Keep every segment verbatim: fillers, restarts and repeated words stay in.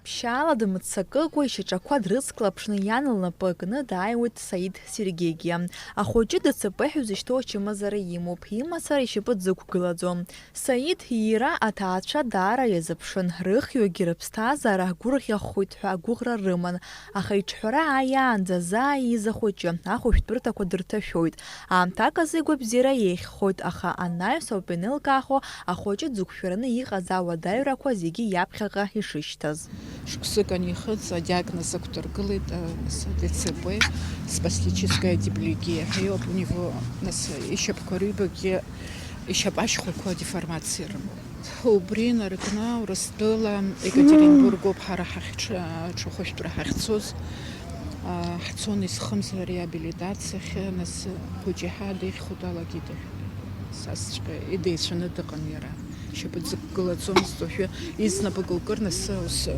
Ԥшьаала дымццакыкәа, ишьаҿақәа дрыцклаԥшны, иан лнапы кны дааиуеит Саид Сергегиа. Ахәыҷы ДЦП ҳәа изышьҭоу ачымазара имоуп, имацара ишьапы дзықәгылаӡом. Саид иира аҭаацәа даара иазыԥшын, рыхҩыкгьы рыԥсҭазаара гәырӷьахоит ҳәа агәыӷра рыман, аха иҿҳәара ааиаанӡа заа ииз ахәыҷы ахәышәтәырҭақәа дырҭашәоит. Аамҭак азы игәабзиара еиӷьхоит, аха анаҩс ауп ианеилкаахо ахәыҷы дзықәшәараны иҟаз ауадаҩрақәа зегьы иаԥхьаҟа ишышьҭаз. Шықәсык анихыҵ, адиагноз ақәдыргылеит, э, нас, ДЦП, спастическая диплекия ҳәа иоуп, у него, нас, ишьапқәа рыҩбагьы, ишьапашьхәақәа деформациа рымоуп. Убри инаркны Урыстәыла Екатеринбургоуп ҳара ҳахьҽ-, ҽахәышәтәра ҳахьцоз. А, ҳцон исхымз реабилитациахь, нас хәыҷы иҳа деиӷьхо далагеит, иҳәеит. Сасҵәҟьа идеицәаны дыҟан иара. Шьапы дзықәгылаӡомызт, уажәы изнапык лкыр, нас ус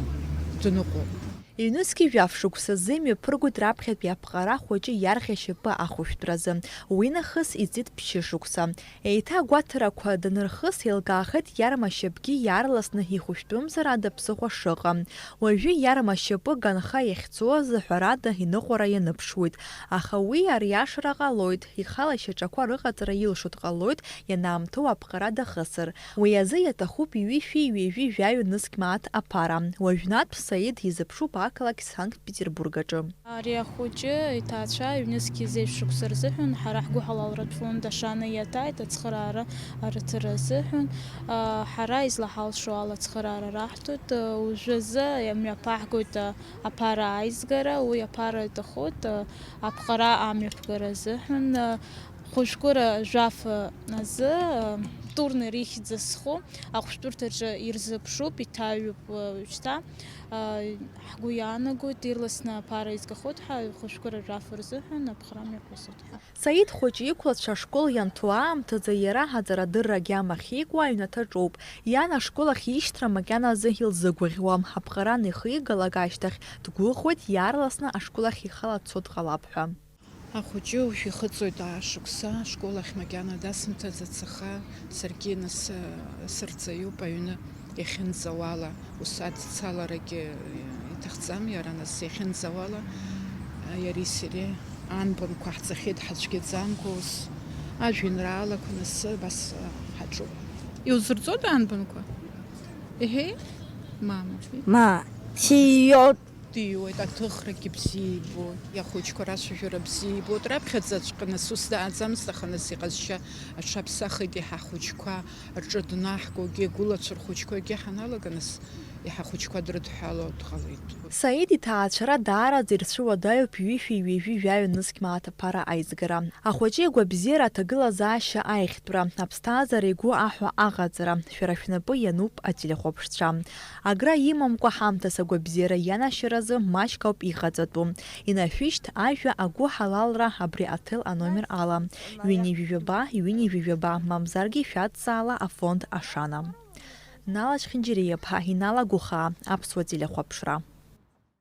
дныҟәон. Ҩнызқьи жәаф шықәсазы имҩаԥыргоит раԥхьатәи аԥҟара хәыҷы иарӷьа шьапы ахәышәтәразы. Уи нахыс иҵит ԥшьышықәса. Еиҭа агәаҭарақәа данырхыс, еилкаахеит иарма шьапгьы иаарласны ихәышәтәымзар ада ԥсыхәа шыҟам. Уажәы иарма шьапы ганха иахьцоз, ҳәарада, иныҟәара ианыԥшуеит. Аха уи ариашара ҟалоит, ихала ишьаҿақәа рыҟаҵара илшо дҟалоит, ианаамҭоу аԥҟара дахысыр. Уи азы иаҭахуп ҩышәи ҩажәи жәаҩа нызқь мааҭ аԥара. Уажәнатә Саид изыԥшуп ақалақь Санкт-Петербург аҿы. Ари ахәыҷы иҭаацәа ҩнызқь зежә шықәса рзыҳәан ҳара ҳгәыҳалалратә фонд Ашана иаҭааит ацхыраара арыҭара азыҳәан. Ҳара излаҳалшо ала ацхыраара раҳҭоит. Уажәазы имҩаԥаҳгоит аԥара аизгара, уи аԥара иҭахоит аԥҟара амҩаԥгара азыҳәан. Хәыжәкыра жәаф азы турнир ихьӡ зху ахәшәтәырҭаҿы ирзыԥшуп, иҭаҩуп уажәшьҭа. Ҳгәы иаанагоит, ирласны аԥара изгахоит ҳәа, хәыжәкыра жәаф рзыҳәан аԥҟара мҩаԥысуеит ҳәа. Саид хәыҷы иқәлацәа ашкол ианҭо аамҭазы иара аҵарадырра агьама ахьикуа аҩнаҭаҿоуп. Иан ашкол ахь ишьҭра макьаназы илзыгәаӷьуам. Аԥҟара анихигалак ашьҭахь дгәыӷуеит, иаарласны ашкол ахь ихала дцо дҟалап ҳәа. Ахәыҷы уажә ихыҵуеит аа шықәса, ашкол ахь макьана дасымҭаӡац, аха саргьы нас, э, сырҵаҩуп аҩны иахьынӡауала, ус ацаларагьы, э, иҭахӡам иара, нас иахьынӡауала, э, иареи сареи анбанқәа ҳҵахьеит ҳацәгьаӡамкәа, ус ажәеинраалақәа нас абас, э, ҳаҿуп. Иузырҵода анбанқәа? Еҳе, мама. Ма, сиот. Диуеит, аҭыхрагьы бзиа ибоит, иахәыҷқәа рацәажәара бзиа ибоит. Раԥхьаӡаҵәҟьа нас ус дааӡамызт, аха нас иҟазшьа аҽаԥсахит, иаҳа ахәыҷқәа рҿы днаҳгогьы, агәылацәа рхәыҷқәагьы ҳаналага, нас иаҳа ахәыҷқәа дрыдҳәало дҟалеит. Саид иҭаацәара даараӡа ирцәыуадаҩуп ҩышәи ҩажәи жәаҩа нызқь мааҭ аԥара аизгара. Ахәыҷы игәабзиара, аҭагылазаашьа аиӷьтәра, аԥсҭазаара игәы аҳәо аҟаҵара, шәара шәнапы иануп ателехәаԥшцәа. Агра имамкәа ҳамҭас агәабзиара ианашьаразы маҷк ауп иҟаҵатәу. Инашәышьҭ ажәа агәыҳалалра абри аҭел аномер ала, ҩынҩажәи жәаба, ҩынҩажәи жәаба, мамзаргьы шәадҵаала афонд Ашана. Нала Чхинџьириаԥҳа, Инала Гәыхаа, Аԥсуа телехәаԥшра.